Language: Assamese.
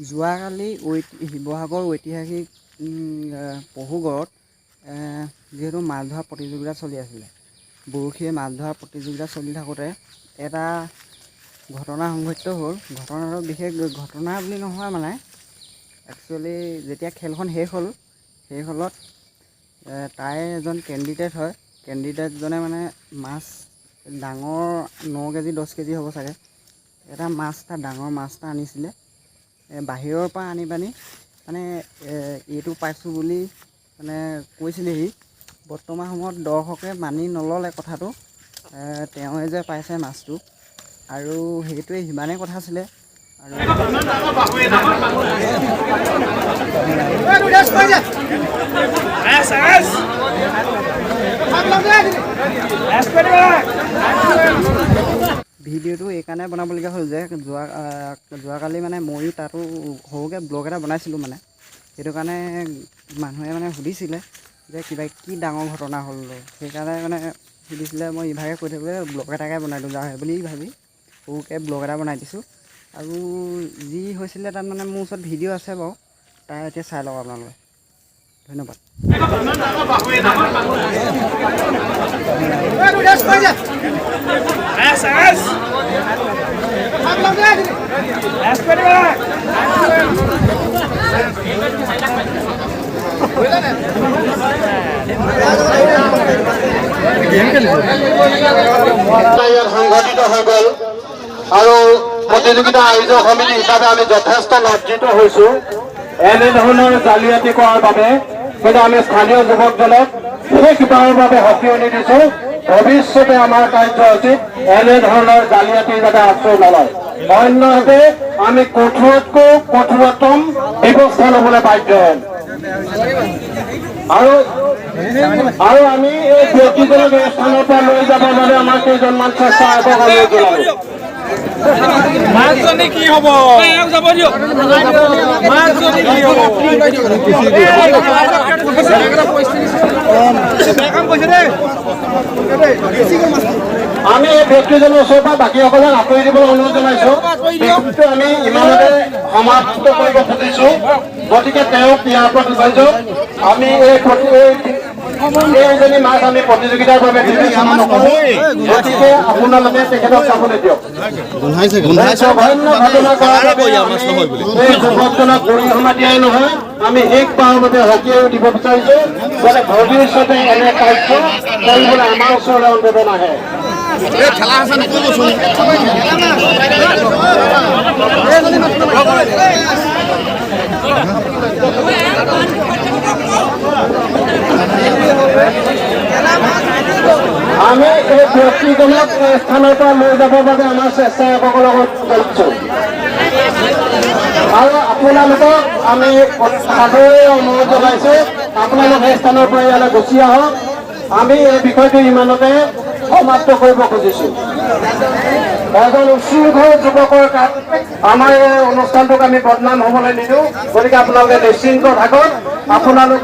যোৱাকালি শিৱসাগৰ ঐতিহাসিক পহুগড়ত যিহেতু মাছ ধৰা প্ৰতিযোগিতা চলি আছিলে, বৰশীৰে মাছ ধৰা প্ৰতিযোগিতা চলি থাকোঁতে এটা ঘটনা সংঘটিত হ'ল। ঘটনাটো বিশেষ ঘটনা বুলি নহয়, মানে একচুৱেলি যেতিয়া খেলখন শেষ হ'ল, শেষ হ'লত তাৰে এজন কেণ্ডিডেট হয়। কেণ্ডিডেটজনে মানে মাছ ডাঙৰ 9 কেজি 10 কেজি হ'ব চাগে, এটা মাছ এটা ডাঙৰ মাছ এটা আনিছিলে। বাহিৰৰ পৰা আনি পানি মানে এইটো পাইছোঁ বুলি মানে কৈছিলেহি। বৰ্তমান সময়ত দৰ্শকে মানি নল'লে কথাটো, তেওঁৱে যে পাইছে মাছটো। আৰু সেইটোৱে সিমানেই কথা আছিলে আৰু। ভিডিঅ'টো এইকাৰণে বনাবলগীয়া হ'ল যে যোৱাকালি মানে ময়ো তাতো সৰুকৈ ব্লগ এটা বনাইছিলোঁ। মানে সেইটো কাৰণে মানুহে মানে সুধিছিলে যে কিবা কি ডাঙৰ ঘটনা হ'ল। সেইকাৰণে মানে সুধিছিলে, মই ইভাগে কৈ থাকিবলৈ ব্লগ এটাকে বনাই দিওঁ যা বুলি ভাবি সৰুকৈ ব্লগ এটা বনাই দিছোঁ। আৰু যি হৈছিলে তাত মানে মোৰ ওচৰত ভিডিঅ' আছে বাৰু, তাৰ এতিয়া চাই লওক আপোনালোকে। ধন্যবাদ। ইয়াত সংঘটিত হৈ গ'ল আৰু প্ৰতিযোগিতা আয়োজক সমিতি হিচাপে আমি যথেষ্ট লজ্জিত হৈছো এনেধৰণৰ জালিয়াতি কৰাৰ বাবে। কিন্তু আমি স্থানীয় যুৱকজনক শেষবাৰৰ বাবে সকীয়নি দিছো, ভৱিষ্যতে আমাৰ কাৰ্যসূচীত এনেধৰণৰ জালিয়াতিৰ যাতে আশ্ৰয় নলয়, অন্যহাতে আমি কঠোৰতকৈ কঠোৰতম ব্যৱস্থা ল'বলৈ বাধ্য হ'ম। আৰু আমি এই ব্যক্তিজনক এই স্থানৰ পৰা লৈ যাবৰ বাবে আমাৰ কেইজনমান স্বেচ্ছাসেৱক অনুৰোধ জনালো। মাছজনী কি হ'ব? যাব দিয়ক, মাছজনী কি হ'ব? আমি এই ব্যক্তিজনৰ ওচৰৰ পৰা বাকীসকলক আঁতৰি দিবলৈ অনুৰোধ জনাইছো। বিষয়টো আমি ইমানতে সমাপ্ত কৰিব খুজিছো। গতিকে তেওঁক ইয়াৰ পৰা লৈ যাওক। আমি এইজনী মাছ আমি প্ৰতিযোগিতাৰ বাবে বিবেচনা নকৰো। গতিকে আপোনালোকে তেখেতক যাবলৈ দিয়ক। জঘন্য ঘটনা কৰাৰ বাবে আমি এই যুৱকজনক গৰিহণা দিয়াই নহয়, আমি শেষবাৰৰ বাবে সকীয়াইও দিব বিচাৰিছো যাতে ভৱিষ্যতে এনে কাৰ্য কৰিবলৈ আমাৰ ওচৰলৈ অন্তত নাহে। আমি এই ব্যক্তিজনক এই স্থানৰ পৰা লৈ যাবৰ বাবে আমাৰ স্বেচ্ছাসেৱকসকলক জনাইছো আৰু আপোনালোকক আমি সাদৰেৰে অনুৰোধ জনাইছো, আপোনালোক সেই স্থানৰ পৰা ইয়ালৈ গুচি আহক। আমি এই বিষয়টো ইমানতে সমাপ্ত কৰিব খুজিছো। এজন উচ্ছৃংখল যুৱকৰ কাৰণে আমাৰ এই অনুষ্ঠানটোক আমি বদনাম হ'বলৈ নিদিওঁ। গতিকে আপোনালোকে নিশ্চিন্ত থাকক। আপোনালোক